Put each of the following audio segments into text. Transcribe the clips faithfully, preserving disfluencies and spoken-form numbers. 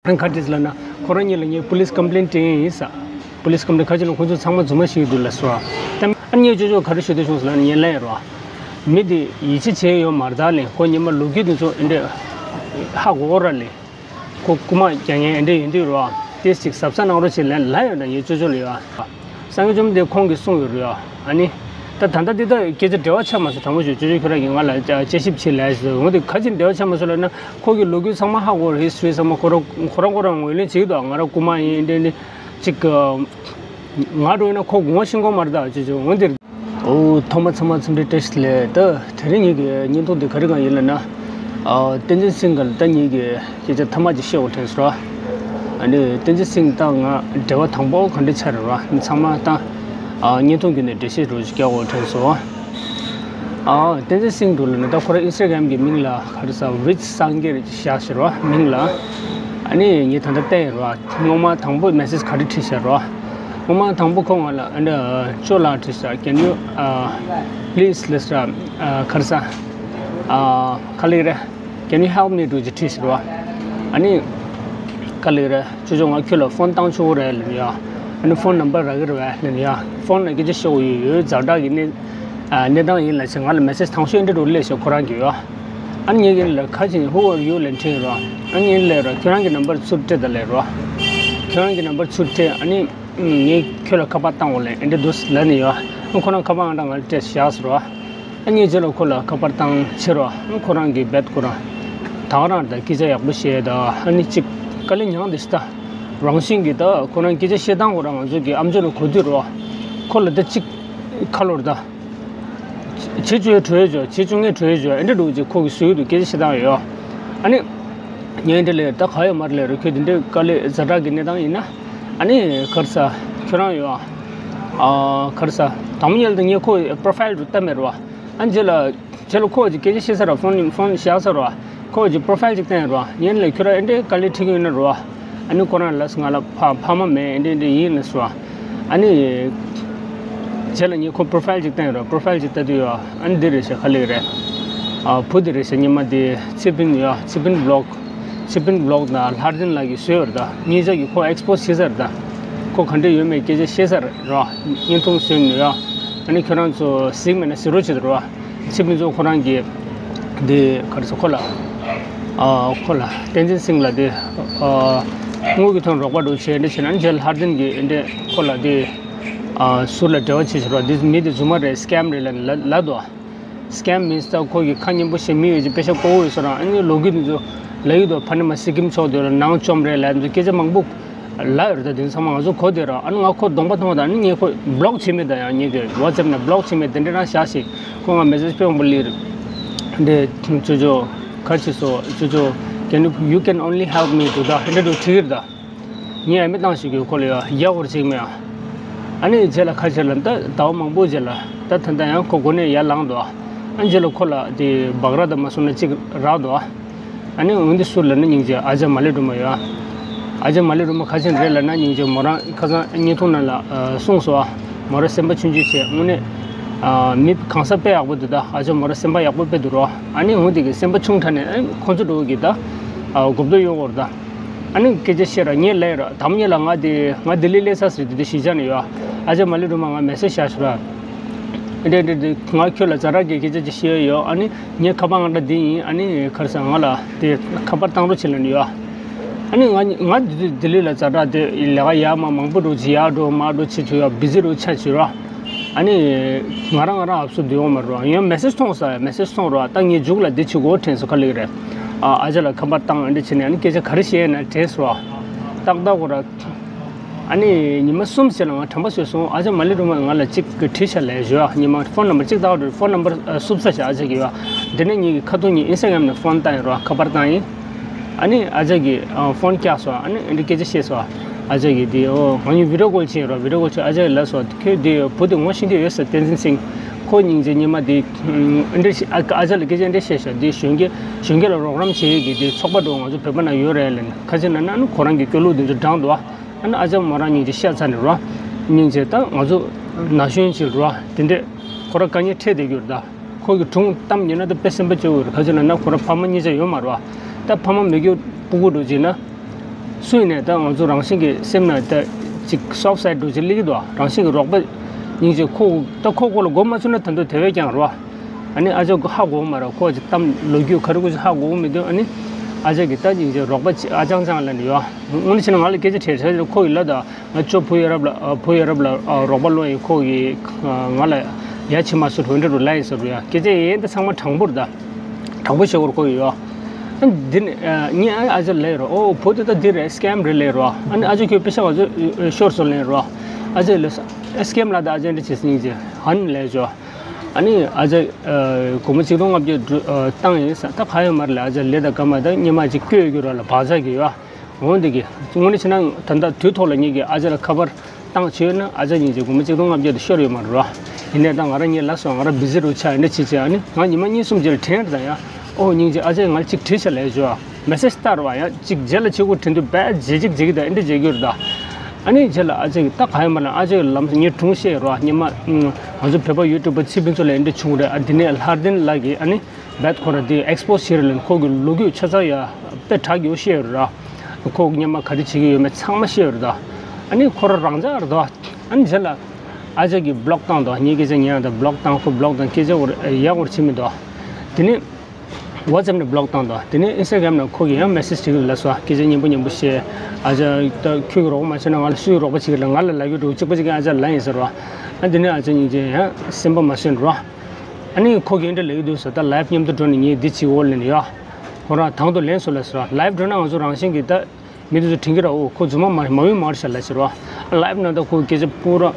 ཁ་དྲིས་ལ་ན་ཁོ་རང་གཉིས་ལ་ངས་police complaint་སྤྲད་ཡིན་ས། Police complaint་ག་ཅི་ལ་ཁོ་ཚོ་ཚང་མ་རྫུན་མ་ཞིག་འདུག་ལ་སོ། ད་ཨ་ངས་ཅོ་ཅོ་ག་རེ་ཞུ་འདོད་བྱུང་ཟེར་ལ་ངས་ལན་རོ། མི་དེ་ཡིད་ཆེས་བྱས་ཡོད་མ་རེད་ད་ལས་ཁོ་ཉི་མ་ལོ་རྒྱུས་དེ་ཚོ་ཨེ་འདྲས་ཧ་གོ་ར་ལས། ཁོ་རྐུ་མ་རྒྱག་མཁན་ཨེ་འདྲས་ཡིན་དུས་རོ། དེ་ཅིག་གཟབ་གཟབ་གནང་རོགས་བྱེད་ལན་ལ་ཡོད་ན་ངས་ཅོ་ཅོ་ལ་ཡོད། སངས་རྒྱས་བཅོམ་ལྡན་འདས་ཁོང་གིས་གསུངས་ཡོད་རེད་ཡ། ཨ་ནི། ད་ད་ལྟ་འདི་ལྟར་སྐད་ཆ་འབྲེལ་བ་ཆགས་མ་སོང་དྲང་པོ་ཞུ་ཅོ་ཅོ་ཁྱོད་རང་གིས་ང་ལ་དཔྱད་ཞིབ་བྱེད་ལས་ཞུ་འོ་དེ་ག་ཅིག་འབྲེལ་བ་ཆགས་མ་སོང་ལབ་ན་ཁོ་གི་ལོ་རྒྱུས་ཚང་མ་ཧ་གོ་རེད་history་ཚང་མ་ཁོ་རང་ཁོ་རང་ཁོ་རང་ངོས་ལེན་བྱེད་ཀྱི་འདུག་ང་རང་རྐུ་མ་ཡིན་འདྲ་འདྲ་ཅིག་ང་འགྲོ་ཡིན་ན་ཁོ་ངོ་ཤེས་ཀྱི་མ་རེད་ད་ཅོ་ཅོ་འོ་འདིར། ཨོ་ཐོག་མ་ཚང་མ་འཚམས་འདྲི་བཀྲ་ཤིས་བདེ་ལེགས། ད་དེ་རིང་ངེད་ཀྱི་བརྙན་ཐུང་འདི་ག་རེ་གང་ཡིན་ལབ་ན། ཨ་བསྟན་འཛིན་སིང་ག་ལ་ད་ངེད་ཀྱི་སྐད་ཆ་ཐ་མ་ཅིག་བཤད་དགོས་དྲན་སོང་ར། ཨ་ནི་བསྟན་འཛིན་སིང་དང་ང་འབྲེལ་བ་དང་པོ་ག་འདྲ་ཆགས་རེད་ར་ཚང་མ་ད་ཨ་བརྙན་ཐུང་བརྒྱུད་ནས་འགྲེལ་བཤད་རོ་ཅིག་རྒྱག་དགོས་དྲན་སོང་། ཨ་བསྟན་འཛིན་སིང་འགྲོ་ལ་ནི་ད་ཁོ་རང་Instagram་གི་མིང་ལ་ག་རེ་ཟ་ཝིཇ་སངས་རྒྱས་རེ་ཅིག་བཞག་ཤེས་ར་མིང་ལ། ཨ་ནི་ངས་ད་ལྟ་བལྟས་ཡིན་ར་སྔོན་མ་དང་པོ་མེ་སེཇ་ག་རེ་བྲིས་ཤག་ར། སྔོན་མ་དང་པོ་ཁོ་ང་ལ་ཨ་འདྲ་ཅོ་ལགས་བྲིས་ཤག Can you please ལབ་ཤག་ག་རེ་ཟ། ག་ལེ་རེད། Can you help me to ཅིག་བྲིས་ཤག་ར། ཨ་ནི། ག་ལེ་རེད་ཅོ་ཅོ་ང་ཁྱོད་ལ་ཕོན་བཏང་ཆོག་གི་རེད་ལབ་ཡ། ཨ་ནི་ཕོན་ནམ་བར་རག་གི་རེད་ལབ་ཡ། ཕོན་ལ་སྐད་ཆ་བཤད་དགོས་ཡོད་ཡོད་ཛ་དྲག་གི་གནས་གནས་སྟངས་ཡིན་ལབ་ཤག་ང་ལ་མེ་སེཇ་དང་ཤོས་འདྲ་འགྲོ་སླེབས་ཤག་ཁོ་རང་གིས་ཡ། ཨ་ནི་ངས་ཀྱི་ལ་ཁ་ཅིག Who are you ལབ་དྲིས་ར། ཨ་ནི་ངས་ལབ་ར་ཁྱོད་རང་གི་ནམ་བར་ཚུར་སྤྲད་ད་ལབ་ར། ཁྱོད་རང་གི་ནམ་བར་ཚུར་སྤྲད་ཨ་ནི། ངས་ཁྱོད་ལ་ཁ་པར་བཏང་འོ་ལེ་ཨེ་འདྲ་འདུག་ལབ་ནས་ཡོད། ཁོ་རང་ཁ་པར་ཨང་གྲངས་ང་ལ་སྤྲད་བཞག་ཟེར་བ། ཨ་ངས་རྗེས་ལ་ཁོ་ལ་ཁ་པར་བཏང་ཕྱིར་བ། ཁོ་རང་གིས་རྦད་ཁོ་རང་། ད་ག་རང་ད་སྐད་ཆ་ཡག་པོ་བཤད་ད་ཨ་ནི་གཅིག་དཀའ་ལས་མྱངས་འདི་ཤི་ད། རང་བཞིན་གྱིས་ད་ཁོ་རང་སྐད་ཆ་བཤད་སྟངས་ཁོ་རང་ང་ཚོ་གི་ཨམ་ཅོག་ལ་གོ་དུས་རོ། ཁོ་ལ་ད་གཅིག་ཁ་ལོར་ད། བྱེད་བཅུག་གྲོས་བྱོས་བྱེད་བཅུག་ངས་གྲོས་བྱོས་ཨེ་འདྲ་འདུག་ཅེས་ཁོ་གི་ཟུར་དུ་སྐད་ཆ་བཤད་སྟངས་ཡོད། ཨ་ནི། ངས་འདི་ལས་ད་ག་ཡོད་མ་རེད་ལས་རེད་ཁྱོད་འདི་འདྲའི་དཀའ་ལས་ཛ་དྲག་གི་གནས་སྟངས་ཡིན་ན། ཨ་ནི་གར་ས་ཁྱོད་རང་ཡོད་ཨ། གར་ས་དང་པོ་ཉིད་ལ་ངས་ཁོ་པོ་རོ་ཕའིལ་དུ་བལྟ་མེད་རོ། ཨ་རྗེས་ལ་རྗེས་ལ་ཁོ་གི་སྐད་ཆ་བཤད་ས་ར་ཕོན་ཕོན་བཞག་ས་རོ། ཁོ་གི་པོ་རོ་ཕའིལ་ཅིག་བསྟན་རོ། ཉིན་ལས་ཁྱོད་རང་ཨེ་འདྲའི་དཀའ་ལས་འཕྲད་ཀྱི་ཡོད་ན་རོ། ཨ་ནི་ཁོ་རང་ལ་ང་ལ་ཕ་ཕ་མ་མེད་ཨེ་འདྲ་ཨེ་འདྲ་ཡིན་ལ་སོ། ཨ་ནི། རྗེས་ལ་ངས་ཁོ་པོ་རོ་ཕའིལ་ཅིག་བསྟན་རོ་པོ་རོ་ཕའིལ་ཅིག་ལྟ་དུས་ཡོ། ཨ་ནི་འདི་རེད་ཤག་ག་ལེ་རེད། ཨ་བུ་འདི་རེད་ཤག་ཉི་མ་འདི་ཚེ་ཕིན་ཡོ་ཚེ་ཕིན་བི་ལོག་ཚེ་ཕིན་བི་ལོག་དང་ལྷར་ལྡན་ལགས་ཀྱིས་བཟོས་ཡོད་རེད་ད་ཉིན་ཞག་གིས་ཁོ་ཨེགས་པོ་ཟ་བྱས་ཚར་རེད་ད། ཁོ་ག་འདྲ་ཡོད་མེད་སྐད་ཆ་བཤད་ཚར་རོ། བརྙན་ཐུང་བཟོས་ནས་ཡོ། ཨ་ནི་ཁྱོད་རང་ཚོ་གཟིགས་མེད་ན་གཟིགས་རོགས་བྱེད་དོ་རོ། ཚེ་ཕུན་ཚོགས་ཁོ་རང་གིས་དེ་ག་རེ་ཟེར་ཁོ་ལ་ཨ་ཁོ་ལ་བསྟན་འཛིན་སིང་ལ་དེ་ཨ་དངུལ་གྱི་ཐོག་རོགས་པ་འགྲོ་བྱས་འདི་བྱས་ན་རྗེས་ལྷར་ལྡན་གྱིས་འདི་ཁོ་ལ་དེ་ཨ་ཟུར་ལ་འབྲེལ་བ་བྱེད་ཤོག་ར་འདི་མི་དེ་རྫུན་མ་རེད་སི་ཀེམ་རེད་ལབ་ལབ་འདུག་སི་ཀེམ་མིན་སྟབས་ཁོ་གི་ཁ་སྙན་པོ་བཤད་མི་ཡོད་ཅིག་པེ་ཤ་ཀོ་བོ་ཡོད་སོ་རང་ཨ་ནི་ལོ་རྒྱུས་འདི་ཚོ་ལབ་ཡོད་དོ་ཕ་ནི་མ་སི་ཀིམ་ཚོགས་དེ་ལ་ནང་བཅོམ་རེད་ལབ་འདི་སྐད་ཆ་མང་པོ། ལ་ཡོད་རེད་ད་དེ་ཚང་མ་ང་ཚོ་གོ་བསྡད་ར་ཨ་ནི་ང་ཁོ་གདོང་པ་མཐོང་བ་དང་ཨ་ནི་ངས་ཁོ་བི་ལོག་བྱེད་མེད་ད་ཡང་ངས་དེ་ཝ་ཙེབ་ནས་བི་ལོག་བྱེད་མེད་དེ་འདྲ་རང་བཞག་ཞིག་ཁོ་ང་མེ་སེཇ་ཕེབས་འོང་པ་ལིར་འདྲེ་ཅོ་ཅོ་ཁ་ཆེ་སོ་ཅོ་ཅོ་can you you can only help me to the འདྲེ་འགྲོ་ཁྲིད་གིར་ད་ངས་ཨ་མི་བཏང་ཞིག་གི་ཁོ་ལ་ཡ་ཡག་བོར་བྱེད་མེད་ཨ་ནི་རྗེས་ལ་ཁ་ཆེ་ལ་ད་ཟླ་བ་མང་པོ་རྗེས་ལ་ད་ད་ལྟ་ཡང་ཁོ་གོ་ནས་ཡར་ལངས་འདུག་ཨ་ཨ་རྗེས་ལ་ཁོ་ལ་དེ་སྦག་ར་ད་མ་སོང་ན་གཅིག་རག་འདུག་ཨ། ཨ་ནི་འོན་ཏེ་སུ་ལབ་ན་སྙིང་རྗེ་ཨ་ཅག་མ་ལེ་སྒྲོལ་མ་ཡོད་ཨ། ཨ་ཅག་མ་ལེ་སྒྲོལ་མ་ག་ཅན་རེད་ལབ་ན་སྙིང་རྗེ་མོ་རང་ཁ་སང་བརྙན་ཐུང་ནང་ལ་གསུངས་སོ་ཨ། མོ་རང་སེམས་པ་ཆུང་ཆུང་བྱས་དངོས་གནས་མི་གང་ས་དཔེ་ཡག་པོ་འདུག་ད་ཨ་ཅག་མོ་རང་སེམས་པ་ཡག་པོ་དཔེ་འདུག་རོ། ཨ་ནི་འོན་ཏེ་གི་སེམས་པ་ཆུང་དྲགས་ནས་ཁོ་ཚོ་འགྲོ་གི་ད་གོ་བརྡ་ཡོང་གོ་ར་ད། ཨ་ནི་སྐད་ཆ་བཤད་ར་ངས་ལབ་ར་དམ་ཉེ་ལ་ང་དེ་ང་ལྡི་ལི་སླེབས་ས་ཟེར་དེ་དེ་གཞིས་ཆགས་ནས་ཡོད་ཨ། ཨ་ཅག་མ་ལེ་སྒྲོལ་མ་ང་མེ་སེཇ་བཞག་ཤོག་ར། འདྲེ་འདྲེ་འདྲེ་ང་ཁྱོད་ལ་ཛ་དྲག་གི་སྐད་ཆ་ཅིག་བཤད་ཡོད་ཨ་ནི། ངའི་ཁ་པར་ཨང་གྲངས་འདི་ཡིན། ཨ་ནི་ག་རེ་ཟེར་ང་ལ་དེ་ཁ་པར་བཏང་རོགས་བྱེད་ལབ་ནི་ཡོད། ཨ་ནི་ང་ང་ལྡི་ལི་ལ་ཛ་དྲག་དེ་ལས་ཀ་ཡར་མར་མང་པོ་འགྲོ་ཅིག་ཡར་འགྲོ་མར་འགྲོ་བྱེད་ཆོག་ཡ་བི་ཛི་རུ་ཆགས་བྱེད་རོགས། ཨ་ནི་ང་རང་ང་རང་ཨབ་སུ་བསྡད་ཡོང་མ་རོགས་ཡང་མེ་སེཇ་མཐོང་ས་ཡ་མེ་སེཇ་མཐོང་རོགས་ད་ངས་མཇུག་ལ་འདི་བྱེད་དགོས་དྲན་སོང་ག་ལེ་རེད། ཨ་ཨ་ཅག་ལ་ཁ་པར་བཏང་ཨ་འདི་བྱེད་ནས་ཨ་ནི་སྐད་ཆ་ག་རེ་བཤད་ན་དྲན་སོང་ཨ། ཏག་ཏག་གོ་ར། ཨ་ནི་ཉི་མ་གསུམ་ཙམ་ལ་ང་དྲན་པ་གསོས་སོང་ཨ་ཅག་མ་ལེ་སྒྲོལ་མ་ང་ལ་གཅིག་གི་བྲིས་ཤག་ལབ་ཞུ་ཨ་ཉི་མ་ཕོན་ནམ་བར་གཅིག་ཏག་རེད་ཕོན་ནམ་བར་སུབ་ས་ཤག་ཨ་ཅག་གི་ཡོད་ཨ་དེ་ནས་ངེད་ཀྱི་ཁ་ཐུག་ཉིན་ཨིན་སྟ་གྷ་རམ་ནས་ཕོན་བཏང་ཡིན་རོ་ཁ་པར་བཏང་ཡིན། ཨ་ནི་ཨ་ཅག་གི་ཕོན་བཀྱགས་སོང་ཨ་ནི་འདི་སྐད་ཆ་བཤད་སོང་ཨ་ཅག་གི་དེ་ཨོ་ང་གཉིས་བི་ཌི་ཡོ་ཀོལ་བྱས་ཡིན་རོ་བི་ཌི་ཡོ་ཀོལ་བྱས་ཨ་ཅག་གི་ལབ་སོང་ཁྱོད་དེ་བུ་དེ་ངོ་ཤེས་ཀྱི་ཡོད་ས་བསྟན་འཛིན་སིང་ཁོ་སྙིང་རྗེ་ཉི་མ་དེ་འདི་ཨ་ཅག་ལ་སྐད་ཆ་འདི་བཤད་ཤག་དེ་གཞོན་སྐྱེས་གཞོན་སྐྱེས་ལ་རོགས་རམ་བྱེད་ཡས་ཀྱི་དེ་ཚོགས་པ་འགྲོ་ང་ཚོ་བོད་པ་ན་ཡོད་རེད་ལབ་ནས་ཁ་ཆེ་ན་ན་ནི་ཁོ་རང་གི་སྐྱོ་ལུགས་དེ་ཚོ་བགྲངས་འདུག་ཨ། ཨ་ནི་ཨ་ཅག་མོ་རང་སྙིང་རྗེ་ཤ་ཚ་ནས་རོ། སྙིང་རྗེ་ད་ང་ཚོ་ན་གཞོན་ཅིག་རོ། དེ་འདྲས་ཁོ་རང་དཀའ་ངལ་འཕྲད་བསྡད་རྒྱུ་རེད་ད། ཁོ་གི་སྒྲུང་གཏམ་ཉན་ན་ད་དཔེ་སེམས་པ་སྐྱོ་བོ་རེད་ག་ཅི་ལབ་ན་ཁོ་རང་ཕ་མ་གཉིས་ཆ་ཡོད་མ་རེད་བ། ད་ཕ་མ་མི་སྐྱོ་སྤུ་གུ་འགྲོ་བྱས་ན། སུ་ཡིན་ནས་ད་ང་ཚོ་རང་བཞིན་གྱི་སེམས་ན་ད་ཅིག་སོབ་སའིཌ་འདྲ་ཅིག་སླེབས་ཀྱི་འདུག་རང་བཞིན་གྱི་རོགས་པ་སྙིང་རྗེ་ཁོ་ད་ཁོ་ཁོ་ལ་མགོ་མ་ཚོས་ན་ད་དུང་དེ་བས་ཀྱང་རོ། ཨ་ནི་ཨ་ཅག་ཧ་གོ་མ་རེད། ཁོ་ཅིག་གཏམ་ལོ་རྒྱུས་ག་རེ་ཁོ་ཅིག་ཧ་གོ་མི་འདུག་ཨ་ནི་ཨ་ཅག་གི་ད་སྙིང་རྗེ་རོགས་པ་ཅིག་ཨ་ཅང་ཅང་ལ་ནི་ཡོད། དངོས་གནས་བྱས་ན་ང་ལ་སྐད་ཆ་དྲིས་ཚར་ཁོ་ཡིས་ལབ་ད། ང་ཅོ་བུ་ཡ་རབས་ལ་ཨ་བུ་ཡ་རབས་ལ་ཨ་རོགས་པ་སློང་ཡིན། ཁོ་གིས་ང་ལ་ཡ་ཕྱི་མ་སུ་འགྲོ་འདྲ་རུ་ལ་ཡིན་ཟེར་རུ་ཡ། སྐད་ཆ་ཡིན་ད་ཚང་མ་དྲང་པོར་ད་དྲང་པོ་བཤད་དགོས་ཁོ་ཡོད། ཨ་འདི་ནི་ཨ་ངས་ཨ་ཨ་ཅག་ལ་ཡི་རོ། ཨོ་བུ་དེ་ད་འདི་རེད། སི་ཀེམ་རེད་ལ་ཡི་རོ། ཨ་ནི་ཨ་ཅག་ཁྱོད་དཔེ་ཆ་ང་ཚོ་ཤོར་སོང་ལ་ཡི་རོ། ཨ་ཅག་ལ་སི་ཀེམ་ལ་ད་ཨ་ཅག་འདྲ་བྱེད་སྙིང་རྗེ་ཧན་ལ་ཡི་ཅོ། ཨ་ནི་ཨ་ཅག་སྒོར་མོ་ཆིག་སྟོང་ལྔ་བརྒྱ་བཏང་ཡིན་ས་ད་ག་ཡོད་མ་རེད་ལ། ཨ་ཅག་ལས་ད་ག་མ་ད་སྙེ་མ་ཅིག་བསྐྱོད་རྒྱུ་ར་ལ་བག་ཆགས་ཀྱི་ཡོད། འོང་འདི་གི་དངོས་གནས་བྱས་ན་ད་ལྟ་དུས་ཐོག་ལ་ངེད་ཀྱི་ཨ་ཅག་ལ་ཁ་པར་བཏང་བྱས་ཡོད་ན་ཨ་ཅག་སྙིང་རྗེ་སྒོར་མོ་ཆིག་སྟོང་ལྔ་བརྒྱ་དེ་ཤོར་ཡོད་མ་རེད་རོ། ཡིན་ནའི་ད་ང་རང་ངའི་ལ་སོ་ང་རང་བི་ཟི་རུ་ཆགས་ཡིན་ན་ཅི་བྱས། ཨ་ནི་ང་ཉི་མ་གཉིས་གསུམ་རྗེས་ལ་དྲན་རེད་ད་ཡ། ཨོ་སྙིང་རྗེ་ཨ་ཅག་ང་ལ་ཅིག་བྲིས་ཤག་ལས་བྱོས་ཨ། མེ་སེ་ཇི་ལྟར་བ་ཡ་ཅིག་རྗེས་ལ་བྱེད་དགོས་དྲན་དུས་བས་རྗེས་གཅིག་བྱེད་ཀྱི་ད་ཨེ་འདྲ་བྱེད་རྒྱུ་རེད་ད། ཨ་ནི་རྗེས་ལ་ཨ་ཅག་གི་ད་ག་ཡོད་མ་རེད། ཨ་ཅག་གི་ལམ་སང་ངའི་སྒྲུང་བཤད་རོ། སྙེ་མ་ང་ཚོ་བོད་པ་ཡུ་ཊུབ་པ་ཚེ་ཕུན་ཚོགས་ལ་ཨེ་འདྲ་བྱུང་རེད། ཨ་འདི་ནས་ལྷ་ལྡན་ལགས་ཀྱིས་ཨ་ནི་བད་ཁོ་ར་དེ་ཨེགས་པོ་ཟི་བྱེད་རེད་ལབ། ཁོ་གི་ལོ་རྒྱུས་ཆ་ཚང་ཡ་དཔེ་དྲག་རྒྱུ་བཤད་ཡོད་རེད། ཁོ་སྙེ་མ་ག་རེ་བྱེད་ཀྱི་ཡོད་མེད་ཚང་མ་བཤད་ཡོད་རེད་ད། ཨ་ནི་ཁོ་ར་རང་འཇགས་རེད་ད། ཨ་ནི་རྗེས་ལ་ཨ་ཅག་གིས་བི་ལོག་བཏང་དོ། ངའི་སྐད་ཆ་ཉན་ཡང་ད་བི་ལོག་བཏང་། ཁོ་བི་ལོག་བཏང་སྐད་ཆ་འོར་ཡག་འོར་བྱེད་མི་འདུག་དེ་ནས་ཝ་ཙེབ་ནས་བི་ལོག་བཏང་དོ། དེ་ནས་ཨིན་སི་ཊ་གྷ་རམ་ནང་ཁོ་གིས་ཡང་མེ་སེ་ཇི་ཞིག་ལབ་སོང་། སྐད་ཆ་སྙན་པོ་སྙན་པོ་བཤད། ཨ་ཅག་ད་ཁྱོད་ཀྱིས་རོགས་པ་མ་བྱས་ན་ང་ལ་སུས་རོགས་པ་བྱེད་ཀྱི་རེད། ང་ལ་ལབ་ཀྱི་འདུག་གཅིག་པ་གཅིག་རྐྱང་ཨ་ཅག་ལབ་ཡིན་ཟེར་རོ། ཨ་དེ་ནས་ཨ་ཅག་སྙིང་རྗེ་ཡང་སེམས་པ་མ་བཟོད་རོ། ཨ་ནི་ཁོ་གིས་འདྲ་ལབ་ཀྱི་འདུག་ཟེར། ད་ལའིབ་མཉམ་དུ་འགྲོ་ནས་ངས་འདི་བྱེད་འོ་ལབ་ནས་ཡོ། ཁོ་རང་དང་དུ་ལེན་སོང་ལབ་ཟེར་རོ། ལའིབ་འགྲོ་ན་ང་ཚོ་རང་བཞིན་གྱིས་ད་མི་དེ་ཚོ་དྲན་གྱི་ར། འོ་ཁོ་རྫུན་མ་མ་མ་ཡིན་མ་རེད་ཤག་ལབ་ཟེར་རོ། ལའིབ་ནང་ད་ཁོ་སྐད་ཆ་སྤུ་ར་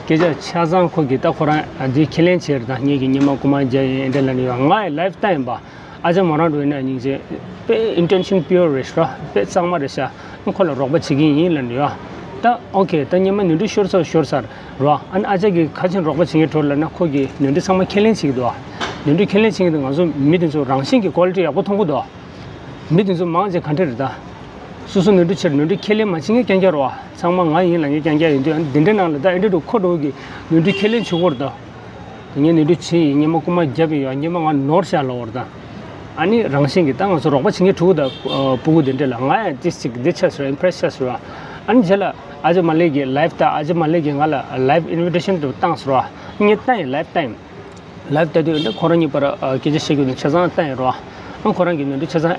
སྐད་ཆ་ཆ་ཚང་ཁོ་གིས་ད་ཁོ་རང་འདི་ཁས་ལེན་བྱས་རེད། ད་ངེད་ཀྱི་སྙེ་མ་རྐུ་མ་རྒྱག་ཡིན་འདྲ་ལབ་ནས་ཡོ། ང་ཡི་ལའིབ་ལྟ་ཡིན་པ། ཨ་ཅག་མོ་རང་འགྲོ་ཡིན་ན་སྙིང་རྗེ་དཔེ་ཨིན་ཊེན་ཤན་པིའུར་རེད་ཤག་དཔེ་གཙང་མ་རེད་ཤག་ཁོ་ལ་རོགས་པ་བྱེད་ཀྱི་ཡིན་ལབ་ནས་ཡོ། ད་ཨོ་ཁེ་ད་སྙེ་མ་ནོར་འཁྲུལ་ཤོར་ཚར་ཤོར་ཚར་རོ། ཨ་ནི་ཨ་ཅག་གིས་ག་ཅིག་རོགས་པ་བྱེད་མཁན་འགྲོ་ལབ་ན་ཁོ་གིས་ནོར་འཁྲུལ་ཚང་མ་ཁས་ལེན་བྱེད་ཀྱི་འདུག་ནོར་འཁྲུལ་ཁས་ལེན་བྱེད་མཁན་དེ་ང་ཚོ་མི་དེ་ཚོ་རང་བཞིན་གྱི་ཀོ་ལི་ཊི་ཡག་པོ་མཐོང་གི་འདུག་མི་དེ་ཚོ་མང་ཆེ་ག་འདྲ་རེད་ད། སོ་སོ་ནོར་འཁྲུལ་ཆེ་ནོར་འཁྲུལ་ཁས་ལེན་མ་བྱེད་མཁན་རྐྱང་རྐྱང་རེད་བ། ཚང་མ་ང་ཡིན་ལབ་མཁན་རྐྱང་རྐྱང་ཡིན་དུས། ཨ་ནི་འདི་འདྲའི་ནང་ལ་ད་ཨེ་འདྲ་འདུག་ཁོ་འགྲོ་གི་ནོར་འཁྲུལ་ཁས་ལེན་བྱེད་ཀྱི་ཡོད་རེད་ད། ངས་ནོར་འཁྲུལ་བྱས་ཡིན། སྙེ་མ་རྐུ་མ་བརྒྱབ་ཡིན་ཡོ། སྙེ་མ་ང་ནོར་ཤག་ལབ་ཀྱི་ཡོད་རེད་ད། ཨ་ནི་རང་བཞིན་གྱིས་ད་ང་ཚོ་རོགས་པ་བྱེད་མཁན་འགྲོ་གི་ད། སྤུ་གུ་འདི་འདྲ་ལ་ང་ཡང་ཏིས་ཅིག་འདི་ཆགས་སོང་ར། ཨིམ་པི་རེ་སི་ཆགས་སོང་ར། ཨ་ནི་རྗེས་ལ་ཨ་ཅག་མ་ལེ་གིས་ལའིབ་ལྟ། ཨ་ཅག་མ་ལེ་གིས་ང་ལ་ལའིབ་ཨིན་བི་ཊེ་ཤན་དུ་བཏང་སོང་ར། ངས་ལྟ་ཡིན། ལའིབ་ལྟ་ཡིན། ལའིབ་ལྟ་དུས་འདི་ཁོ་རང་གཉིས་བར་སྐད་ཆ་བཤད་རྒྱུ་ནི་ཆ་ཚང་ལྟ་ཡིན་རོ། ཨ་ཁོ་རང་གིས་ནོར་འཁྲུལ་ཆ་ཚང་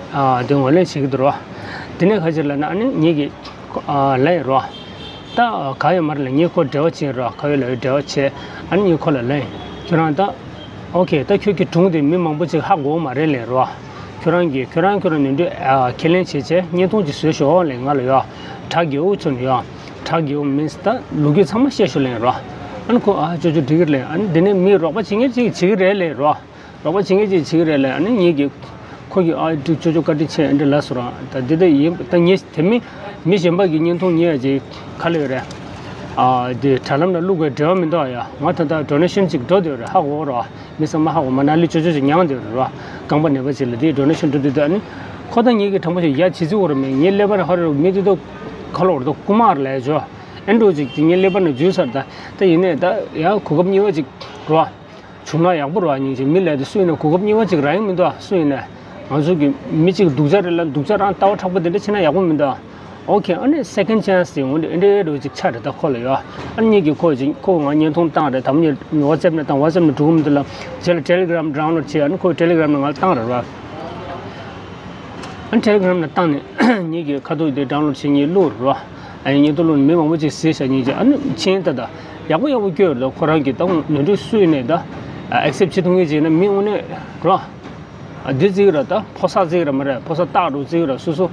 དེ་ངོས་ལེན་བྱེད་ཀྱི་འདུག་རོ། དེ་ནས་ག་ཅིག་ལབ་ན་ཨ་ནི་ངེད་ཀྱིས་ལབ་ཡིན་རོ། ད་ག་ཡོད་མ་རེད་ལབ། ངས་ཁོ་འབྲེལ་བ་བྱས་ཡིན་རོ། ག་ཡོད་ལབ་ཡོད་འབྲེལ་བ་བྱས། ཨ་ནི་ངས་ཁོ་ལ་ལབ་ཡིན། ཁྱོད་རང་ད་ཨོ་ཁེ་ད་ཁྱོད་ཀྱི་སྒྲུང་དེ་མི་མང་པོ་ཅིག་ཧ་གོ་མ་རེད་ལབ་རོ། ཁྱོད་རང་གིས་ཁྱོད་རང་ཁྱོད་རང་ནོར་འཁྲུལ་ཁས་ལེན་བྱས་བྱས་བརྙན་ཐུང་ཅིག་བཟོས་ཤོག་ལབ་ང་ལ་ཡོ། གྲགས་རྒྱལ་པོ་ཚོ་ནས་ཡོ། གྲགས་རྒྱལ་པོ་མིན་ད་ལོ་རྒྱུས་ཚང་མ་བཤད་ཤོག་ལབ་རོ། ཨ་ནི་ཁོ་ཨ་ཅོ་ཅོ་འགྲིག་གི་རེད། ཨ་ནི་འདི་ནས་མི་རོགས་པ་བྱེད་མཁན་ཅིག་བྱེད་ཀྱི་རེད་ལབ་རོ། རོགས་པ་བྱེད་མཁན་ཅིག་བྱེད་ཀྱི་རེད་ལབ། ཨ་ནི་ངེད་ཀྱིས་ཁོ་གིས་ཨ་ཅོ་ཅོ་བཀའ་དྲིན་ཆེ་འདྲ་ལབ་སོང་ར། ད་འདི་ད་ཡིན་ད་ངས་དེ་མི་མི་གཞན་པ་གི་བརྙན་ཐུང་ཉོས་ཡ་ཅིག་ག་ལ་ཡོད་རེད། ཨ་འདི་དྲ་ལམ་ལ་བླུག་པའི་འབྲེལ་བ་མི་འདུག་ཨ་ཡ། ང་ད་ལྟ་ཌོ་ནེ་ཤན་ཅིག་འགྲོ་བསྡད་ཡོད་རེད། ཧ་གོ་ར། མི་ཚང་མ་ཧ་གོ་མ་ན་ལི་ཅོ་ཅོ་ཅིག་མྱངས་བསྡད་ཡོད་རེད་ར། རྐང་པ་ནད་པ་ཅིག་ལ་དེའི་ཌོ་ནེ་ཤན་འགྲོ་བསྡད་དུས། ཨ་ནི་ཁོ་ད་ངེད་ཀྱིས་དྲང་པོ་ཞིག་ཡ་བྱེད་རྩིས་ཡོད་ར་མེད། ངའི་ཀླད་པ་ནང་ཧ་རེ་མི་དེ་ད་ག་ལོར་ད་རྐུ་མ་རེད་ལབ་ཅོ། ཨེ་འགྲོ་ཅིག་དེ་ངའི་ཀླད་པ་ནང་འཛུལ་ཚར། ད་ད་ཡིན་ནའི་ད་ཡ་གོ་སྐབས་གཉིས་པ་ཅིག་རོ། བྱུང་ན་ཡག་པོ་རེད་བ། སྙིང་རྗེ་མི་ལབ་དེ་སུ་ཡིན་ན་གོ་སྐབས་གཉིས་པ་ཅིག་རག་ཡོང་མི་འདུག་ཨ། སུ་ཡིན་ན་ང་ཚོ་གི་མི་གཅིག་སྡུག་ཅག་རེད་ལ་སྡུག་ཅག་རང་ལྟ་བ་མཁྲེགས་པོ་དེ་འདྲ་བྱེད་ན་ཡག་པོ་མི་འདུག་ཨ། ཨོ་ཁེ། ཨ་ནི་སེ་ཀེན་ཌི་ཆན་སི་དེ་འོ་འདྲ་འདྲ་འདྲ་ཅིག་ཆགས་རེད་ད་ཁོ་ལ་ཡོད། ཨ་ནི་ངེད་ཀྱིས་ཁོ་ཅིག་ཁོ་ང་བརྙན་ཐུང་བཏང་རེད། དམ་ཉེ་ཝ་ཙེབ་ནས་བཏང་། ཝ་ཙེབ་ནས་འགྲོ་གི་མི་འདུག་ལ། རྗེས་ལ་ཊེ་ལི་གྷི་རམ་ཌའུན་ལོཌ་བྱས། ཨ་ནི་ཁོས་ཊེ་ལི་གྷི་རམ་ནས་ང་ལ་བཏང་རེད་བ། ཨ་ནི་ཊེ་ལི་གྷི་རམ་ནས་བཏང་ནས་ངེད་ཀྱིས་ཁ་ཐུག་དེ་ཌའུན་ལོཌ་བྱས་ངས་བླུགས་རོ། ཨ་ནི་ངས་བླུགས་ནས་མི་མང་པོ་ཅིག་གཟིགས་ཤག་སྙིང་རྗེ། ཨ་ནི་མཆན་ད་ད་ཡག་པོ་ཡག་པོ་བཀོད་རེད། ཁོ་རང་གིས་ད་ནོར་འཁྲུལ་སུ་ཡིན་ནའི་ད་ཨེག་སེབ་བྱེད་ཐུབ་མཁན་ཅིག་ཡིན་ན་མི་དངོས་གནས་རོ། ཨ་འདི་བརྩི་གི་ར། ད་ཕོ་གསར་བརྩི་གི་ར་མ་རེད། ཕོ་གསར་སྟག་འདྲ་བོ་བརྩི་གི་ར། སོ་སོ་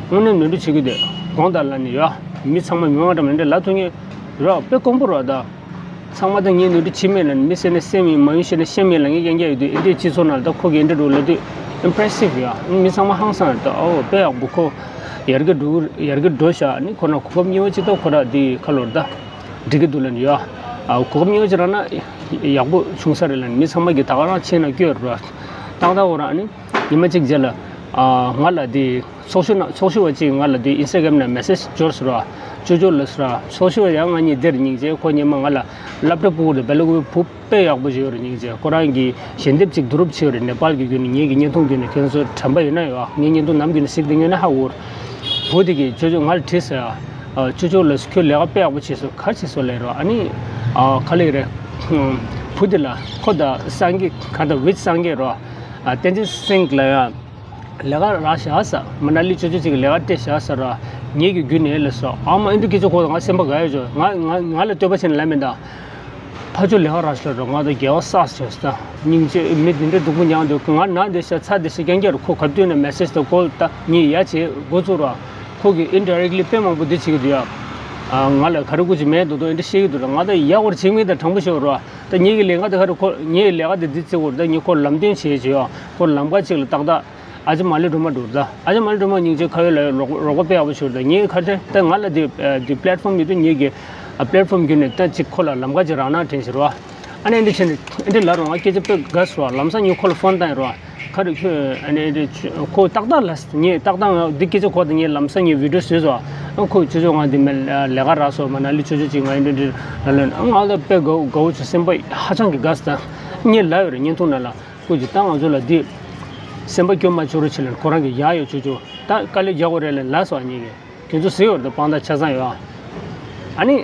དངོས་གནས་ནོར་འཁྲུལ་བྱེད་ཀྱི་དེ་དགོངས་དག་ལབ་ནས་ཡོད། མི་ཚང་མ་མི་མང་འདྲ་མི་འདྲ་ལབ་ཐུབ་མཁན་ར་དཔེ་དཀོན་པོ་ར། ད་ཚང་མ་ད་ངས་ནོར་འཁྲུལ་བྱེད་མེད་ལབ་ནས། མི་ཟེར་ན་སེམས་ཡིན། མ་ཡིན་བཤད་ན་ཤེས་མེད་ལབ་མཁན་རྐྱང་རྐྱང་ཡོད་དུས། ཨེ་འདྲའི་སྤྱི་ཚོགས་ནང་ལ་ད་ཁོ་གིས་ཨེ་འདྲ་འདྲ་བོ་ལབ་དུས་ཨིམ་པི་རེ་སིབ་ཡ། མི་ཚང་མ་ཧང་སང་རེད། ད་ཨོ་དཔེ་ཡག་པོ། ཁོ་ཡར་རྒྱས་འགྲོ་ཡར་རྒྱས་འགྲོ་ཤག་ཨ་ནི་ཁོ་རང་གོ་སྐབས་གཉིས་པ་ཅིག་ད་ཁོ་རང་འདི་ཁ་ལོར་ད་འགྲིག་གི་འདུག་ལབ་ནས་ཡོད། ཨ་གོ་སྐབས་གཉིས་པ་ཅིག་རག་ན་ཡག་པོ་བྱུང་ས་རེད་ལབ་ནས་མི་ཚང་མ་གིས་ད་ག་རང་མཆན་ནང་བཀོད་རེད། ཏག་ཏག་འོ་ར། ཨ་ནི་ཉི་མ་གཅིག་རྗེས་ལ་ཨ་ང་ལ་འདི་ཚོགས་ཞུགས་ན་ཚོགས་ཞུགས་པ་གཅིག་ང་ལ་འདི་ཨིན་སི་ཊ་གྷི་རམ་ནང་མེ་སེ་ཇི་འབྱོར་སོང་ར། ཅོ་ཅོ་ལབ་སོང་ར། ཚོགས་ཞུགས་པ་ཡང་ང་གཉིས་འདིར་སྙིང་རྗེ། ཁོ་སྔོན་མ་ང་ལ་སློབ་གྲྭ་ཕྲུ་གུ་དེ་བེ་ལ་ཀུ་བི་བུ་དཔེ་ཡག་པོ་ཞིག་ཡོད་རེད། སྙིང་རྗེ། ཁོ་རང་གིས་ཞལ་འདེབས་ཅིག་བསྡུ་རུབ་བྱས་ཡོད་རེད། ནེ་པཱལ་གྱི་བརྒྱུད་ནས་ངེད་ཀྱི་བརྙན་ཐུང་བརྒྱུད་ནས་ཁྱེད་ཚོ་དྲན་པ་ཡོད་ན་ཡོད། ངའི་བརྙན་ཐུང་ནམ་བརྒྱུད་ནས་གཟིགས་བསྡད་ཡོད་ན་ཧ་གོ་རེད། བུ་དེ་གིས་ཅོ་ཅོ་ང་ལ་དྲིས་སོང་ཡ། ཨ། ཅོ་ཅོ་ལགས་ཁྱོད་ལས་ཀ་དཔེ་ཡག་པོ་བྱས་སོང་། ག་རེ་བྱས་སོང་ལབ་རོ། ཨ་ནི། ཨ། ག་ལབ་རེད། བུ་དེ་ལ་ཁོ་དང་སངས་རྒྱས་ག་དང་བིད་སངས་རྒྱས་རོ། ཨ། བསྟན་འཛིན་སིང་ལ་ཡ། ལས་ཀ་རག་བཞག་ས། མ་ན་ལི་ཅོ་ཅོ་གཅིག་གིས་ལས་ཀ་སྤྲད་བཞག་ས་ར། ངེད་ཀྱི་རྒྱུད་ནས་ལས་སོ། ཨ་མ་ཨེ་འདྲ་སྐད་ཆ་གོ་ང་སེམས་པ་དགའ་ཡོད་ཅོ། ང་ང་ང་ལ་བསྟོད་པ་བྱས་ནས་ལབ་མིན་ད། ཕ་ཆོ་ལས་ཀ་རག་ཤོར་ར། ང་ད་དགེ་བ་བསགས་བྱས་ས། སྙིང་རྗེ། མི་འདི་འདྲ་སྡུག་པོ་མྱངས་འདུག་ང་ན་བསྡད་ཤག་ཚ་བསྡད་ཤག་རྐྱང་རྐྱང་རེད། ཁོ་ག་དུས་ན་མེ་སེ་ཇི་དང་ཀོལ་ད་ངས་ཡ་བྱེད་འགོ་བཙུགས་ར། ཁོ་གིས་ཨིན་ཌི་རེག་ལི་དཔེ་མང་པོ་འདི་བྱེད་ཀྱི་འདུག་ཡ། ཨ། ང་ལ་ག་རེ་དགོས་ཀྱི་མེད་འདུག་འདུག་ཨེ་འདྲ་བཤད་ཀྱི་འདུག་ར། ང་ད་ཡག་པོ་བྱེད་མིན་ད་དྲང་པོ་ཤོད་ར། ད་ངེད་ཀྱི་ལས་ཀ་དེ་ག་རེ། ཁོ་ངེད་ཀྱི་ལས་ཀ་དེ་འདི་བརྩི་དགོས་རེད། ད་ངས་ཁོ་ལམ་སྟོན་བྱེད་བྱེད་ཡོད། ཁོ་ལམ་ཁ་ཅིག་ལ་ཏག་ཏག་ཨ་ཅེ་མ་ལི་སྒྲོལ་མ་འགྲོ་ད། ཨ་ཅེ་མ་ལི་སྒྲོལ་མ་སྙིང་རྗེ་ཁ་ཡོད་ལ་ཡོད། རོགས་རོགས་པ་དཔེ་ཡག་པོ་བྱུང་ད། ངས་ཁ་ཐེངས་ད་ང་ལ་དེ་དེ་པི་ལེ་ཊི་ཕོམ་མི་འདུག་ངེད་ཀྱི་པི་ལེ་ཊི་ཕོམ་བརྒྱུད་ནས་ད་ཅིག་ཁོ་ལ་ལམ་ཁ་ཅིག་རག་ན་དྲན་ཞེས་རོ། ཨ་ནི་འདི་བྱས་ནས་འདི་ལ་རོ། ང་སྐད་ཆ་དཔེ་དགའ་སོང་། ལམ་སང་ངས་ཁོ་ལ་ཕོན་བཏང་ཡིན་རོ། ག་རེ་ཁྱོད། ཨ་ནི་འདི་ཁོ་ཏག་ཏག་ལ་ངས་ཏག་ཏག་ང་འདི་སྐད་ཆ་གོ་ད་ངས་ལམ་སང་ངས་བི་ཌི་ཡོ་བཟོས་སོང་། ཨ་ཁོ་ཅོ་ཅོ་ང་འདི་མེད་ལས་ཀ་རག་སོང་། མ་ན་ལི་ཅོ་ཅོ་ཅིག་ང་ཡིན་འདི་འདི་ལ་ལ་ང་ལ་དཔེ་དགའ་དགའ་བོ་བྱུང་། སེམས་པ་ཧ་ཅང་གི་དགའ་སོང་། ད་ངས་ལབ་ཡོད་རེད་བརྙན་ཐུང་ནང་ལ། ཁོ་གིས་ད་ང་ཚོ་ལ་འདི་སེམས་པ་སྐྱོ་མ་བྱོས་རོགས་བྱེད་ལབ། ཁོ་རང་གིས་ཡག་ཡོད་ཅོ་ཅོ། ད་དཀའ་ལས་རྒྱག་དགོས་རེད་ལབ་ལབ་སོང་། ངེད་ཀྱིས་ཁྱོད་ཚོ་ཟེར་ཡོད་རེད། ད་དཔང་རྟགས་ཆ་ཚང་ཡོད། ཨ་ནི་